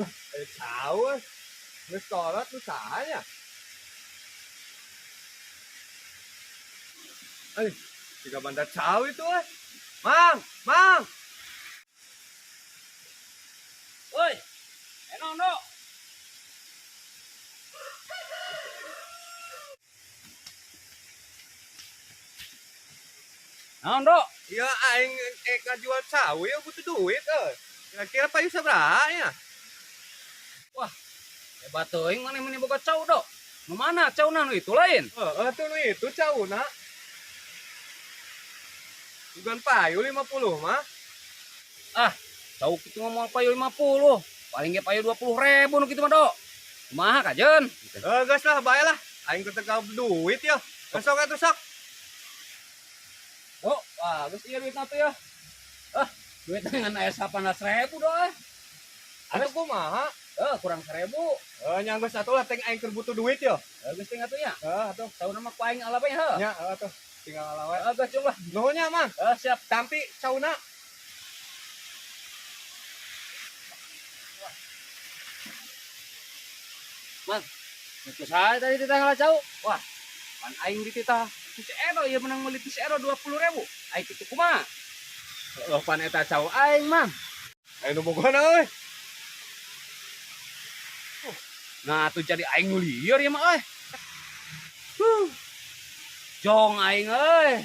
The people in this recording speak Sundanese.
Aya cau euy. Geus kolot nu saha nya? Eh, tiga bandar cau itu euy. Mang, mang. Woi, enon dok. Naon dok? Iya aing ngajual cau ya butuh duit euy. Kira-kira payu sabaraha nya? Wah, hebat teuing maneh meni boga cau dok. Nu mana cauna nu itu lain? Heeh, tuh nu itu cauna. Bukan payu 50 mah. Ah, cau kitu mah moal payu 50. Paling ge payu 20.000 nu kitu mah dok. Kumaha kajeun? Geus lah bae lah. Aing teu tekal duit ya. Sok atuh sok. Oh, wah, geus ieu duitna tuh ya. Ah, duitna ngan aya 18.000 dok eh. Atuh kumaha? Kurang 1.000. Nya geus atuh lah teh aing keur butuh duit ya. Geus ting atuh nya. Heeh, atuh. Sauna mah ku aing ala bae heuh. Nya, heuh atuh. Tinggal ala wae. Geus cung lah. Nuhun nya, Mang. Siap. Tampi cauna. Mang, itu saya tadi dititah ngala cau. Wah, pan aing dititah ti si Edo ieu menang meuli ti si Edo 20.000. Aing kitu kumaha? Oh, pan eta cau aing, Mang. Aing nu bogona euy. Nah, tuh jadi aing nu lieur ieu mah euy. Huh. Jong aing euy.